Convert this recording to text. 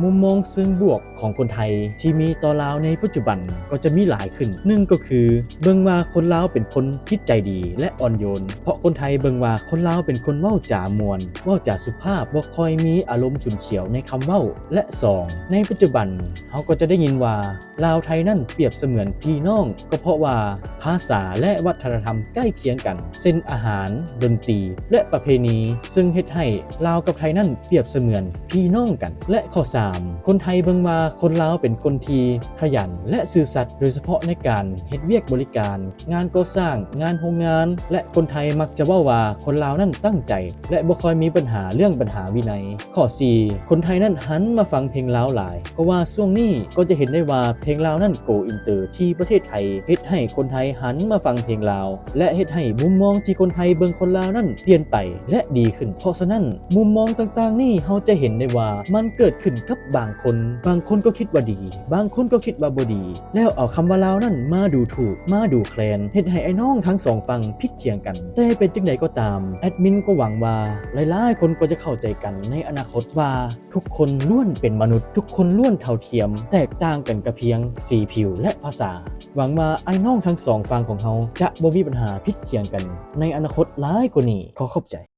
ມຸມມອງເຊີງບວກຂອງຄົນໄທທີ່ມີຕໍ່ລາວໃນປັດຈຸບັນກໍຈະມີຫຼາຍຂຶ້ນ. ໜຶ່ງກໍຄືເບິ່ງວ່າຄົນລາວເປັນຄົນຈິດໃຈດີ ແລະ ອ່ອນໂຍນ, ເພາະຄົນໄທເບິ່ງວ່າຄົນລາວເປັນຄົນເວົ້າຈາມ່ວນ, ເວົ້າຈາສຸພາບ, ບໍ່ຄ່ອຍມີອາລົມຊຸນສຽວໃນຄຳເວົ້າ. ແລະ ສອງ, ໃນປັດຈຸບັນເຮົາກໍຈະໄດ້ຍິນວ່າ ລາວໄທນັ້ນປຽບສະເໝືອນພີ່ນ້ອງ ກໍເພາະວ່າພາສາ ແລະ ວັດທະນະທຳໃກ້ຄຽງກັນ ເຊັ່ນ ອາຫານ, ດົນຕີ ແລະ ປະເພນີ, ເຊິ່ງເຮັດໃຫ້ລາວກັບໄທນັ້ນປຽບສະເໝືອນພີ່ນ້ອງກັນ. ແລະ ຂໍ້ສາມ, ຄົນໄທເບິ່ງວ່າຄົນລາວເປັນຄົນທີ່ຂະຫຍັນ ແລະ ຊື່ສັດ, ໂດຍສະເພາະໃນການເຮັດວຽກບໍລິການ, ງານກໍ່ສ້າງ, ງານໂຮງງານ ແລະ ຄົນໄທມັກຈະເວົ້າວ່າຄົນລາວນັ້ນຕັ້ງໃຈ ແລະ ບໍ່ຄ່ອຍມີບັນຫາເລື່ອງບັນຫາວິໄນ. ຂໍ້ສີ່, ຄົນໄທນັ້ນຫັນມາຟັງເພງລາວຫຼາຍ, ເພາະວ່າຊ່ວງນີ້ກໍຈະເຫັນໄດ້ວ່າເພງລາວນັ້ນໂກອິນເຕີທີ່ປະເທດໄທ, ເຮັດໃຫ້ຄົນໄທຫັນມາຟັງເພງລາວ ແລະ ເຮັດໃຫ້ມຸມມອງທີ່ຄົນໄທເບິ່ງຄົນລາວນັ້ນປ່ຽນໄປ ແລະ ດີຂຶ້ນ. ເພາະສະນັ້ນ, ມຸມມອງຕ່າງໆນີ້ເຮົາຈະເຫັນໄດ້ວ່າມັນເກີດຂຶ້ນກັບບາງຄົນ, ບາງຄົນກໍຄິດວ່າດີ, ບາງຄົນກໍຄິດວ່າບໍ່ດີ, ແລ້ວເອົາຄຳວ່າລາວນັ້ນມາດູຖູກ, ມາດູແຄລນ, ເຮັດໃຫ້ອ້າຍນ້ອງທັງສອງຝັ່ງຜິດຖຽງກັນ. ແຕ່ເປັນຈັ່ງໃດກໍຕາມ, ແອດມິນກໍຫວັງວ່າຫຼາຍໆຄົນກໍຈະເຂົ້າໃຈກັນໃນອະນາຄົດວ່າ ທຸກຄົນລ້ວນເປັນມະນຸດ, ທຸກຄົນລ້ວນເທົ່າທຽມ, ແຕກຕ່າງກັນກະພຽງສີຜິວ ແລະ ພາສາ. ຫວັງວ່າອ້າຍນ້ອງທັງສອງຝັ່ງຂອງເຮົາຈະບໍ່ມີບັນຫາຜິດຖຽງກັນໃນອະນາຄົດຫຼາຍກວ່ານີ້. ຂໍຂອບໃຈ.